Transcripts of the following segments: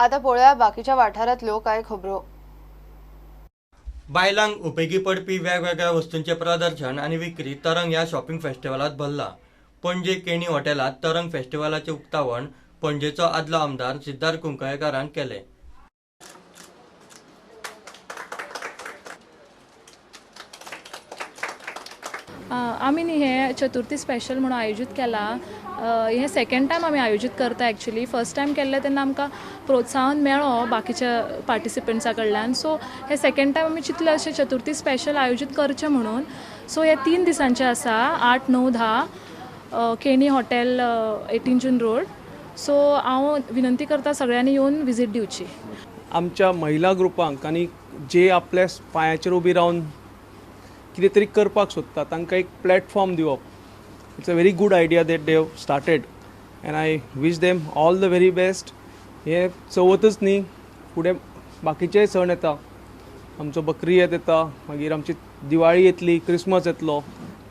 आता पळोवया बाकीच्या वाठारांतल्यो कांय खबरो. बायलांक उपेगी पडपी वेगवेगळ्या वस्तूंचे प्रदर्शन आनी विक्री तरंग ह्या शॉपिंग फेस्टिवलात भरला. पणजे केणी हॉटेलात तरंग फेस्टिवलाचे उक्तावण पणजेचो आदलो आमदार सिद्धार्थ कुंकळेकारान केले. आमी न्ही हे चतुर्थी स्पेशल म्हणून आयोजीत केला. हे सेकंड टायम आमी आयोजीत करता. एक्चुअली फर्स्ट टायम केल्लें तेन्ना आमकां प्रोत्साहन मेळ्ळो बाकीच्या पार्टिसिपंट्सां कडल्यान. सो हे सेकंड टायम आमी चिंतलें अशें चतुर्थी स्पेशल आयोजीत करचें म्हणून. सो हे 3 दिसांचें आसा, 8, 9, 10, Keni hotel, 18 June road. So हांव विनंती करता सगळ्यांनी येवन विजीट दिवची. आमच्या महिला ग्रुपांक आनी जे आपल्या पांयाचेर उबी रावन कितें तरी करपाक सोदता तांकां एक प्लॅटफॉर्म दिवप. It's a very good idea that they have started and I wish them all the very best. हे चवथच न्ही, फुडें बाकीचेय सण येता, आमचो बकरी ईद येता, मागीर आमची दिवाळी येतली, क्रिसमस येतलो,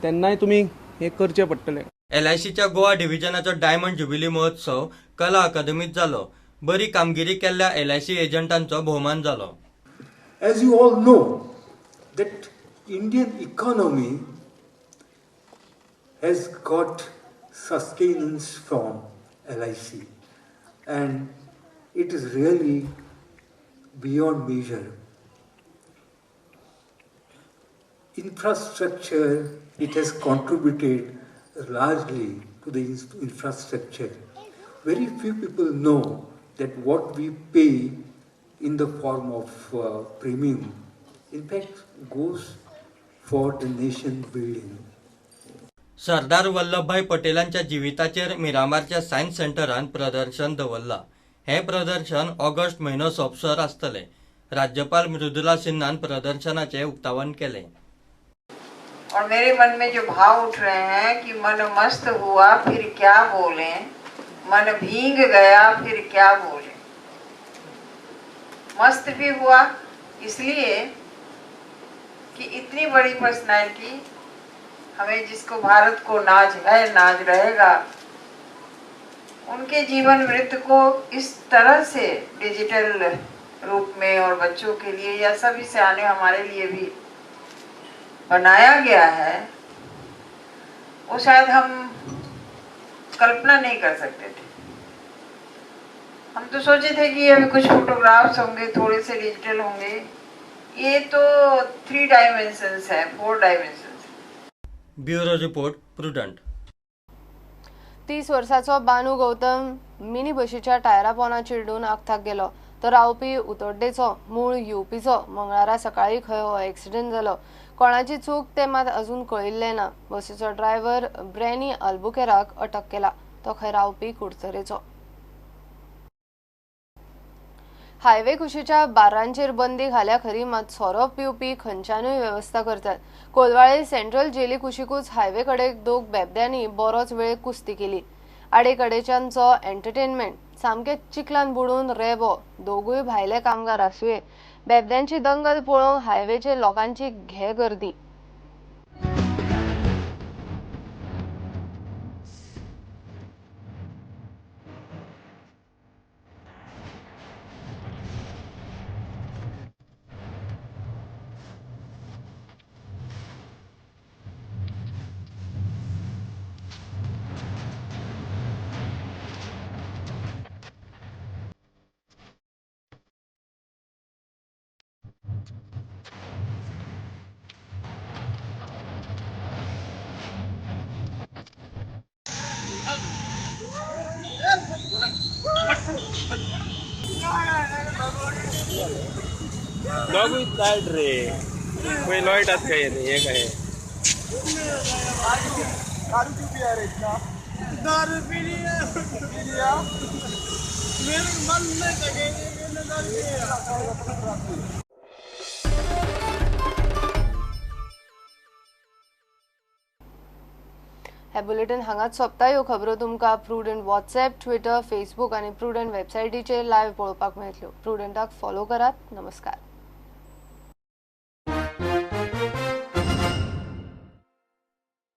तेन्नाय तुमी हें करचें पडटलें. एलआयसीच्या गोवा डिव्हिजनाचो डायमंड ज्युबिली महोत्सव कला अकादमीत जालो. बरी कामगिरी केल्ल्या एलआयसी एजंटांचो भोवमान जालो. As you all know that Indian economy has got sustenance from LIC, and it is really beyond measure. Infrastructure, it has contributed largely to the infrastructure. Very few people know that what we pay in the form of premium, in fact, goes for the nation building. Sardar Vallabhbhai पटेलांच्या जिविताचेर मिरामारच्या science सेंटरान प्रदर्शन दवरला. हे प्रदर्शन August म्हयनो सोंपसर आसतले. राज्यपाल मृदुला सिन्हान प्रदर्शनाचे उक्तावण केले. और मेरे मन में जो भाव उठ रहे हैं कि मन मस्त हुआ फिर क्या बोले, मन भींग गया फिर क्या बोले. मस्त भी हुआ इसलिए कि इतनी बड़ी पर्सनालिटी हमें, जिसको भारत को नाज है, नाज रहेगा, उनके जीवन वृत्त को इस तरह से डिजिटल रूप में और बच्चों के लिए या सभी सियाने हमारे लिए भी बनाया गया है, वो शायद हम कल्पना नहीं कर सकते थे. हम तो सोचे थे कि अभी कुछ फोटोग्राफ्स होंगे, थोड़े से डिजिटल होंगे, ये तो 3 डायमेंशंस है, 4 डायमेंशंस. Bureau report, Prudent. 30 वर्साचो बानू गौतम मिनी बशीच्या टायरा पोना चिरडून आगथाक गेलो. तो रावपी उतोड्डेचो, मूळ युपीचो. मंगळारा सकाळी खंय हो एक्सिडेंट जालो. कोणाची चूक ते मात अजून कळिल्लें ना. बसीचो ड्रायव्हर ब्रॅनी अल्बुकेराक अटक केला. तो खंय रावपी कुडतरेचो. हायवे कुशीच्या बारांचेर बंदी घाल्या खरी, मात सोरो पिवपी खंयच्यानूय वेवस्था करतात. कोलवाळे सेंट्रल जेली कुशीकूच हायवे कडेक दोग बेबद्यांनी बरोच वेळ कुस्ती केली. आडेकडेच्यांचो एंटरटेनमेंट सामके चिखलान बुडून रेबो. दोगूय भायले कामगार आसुये. बेबद्यांची दंगल पळोवंक हायवेचेर लोकांची घे गर्दी. रे कोई लॉयटात काय हे काय दारू क्यों पिया रे इतना? दारू पी लिया, पी लिया, मेरे मन में जगह नहीं, मैंने दारू पिया. हे बुलेटिन हांगाच सोंपता. ह्यो खबरो तुमकां प्रुडंट व्हॉट्सएप, ट्विटर, फेसबूक आनी प्रुडंट वेबसायटीचेर लायव्ह पळोवपाक मेळटल्यो. प्रुडंटाक फॉलो करात. नमस्कार.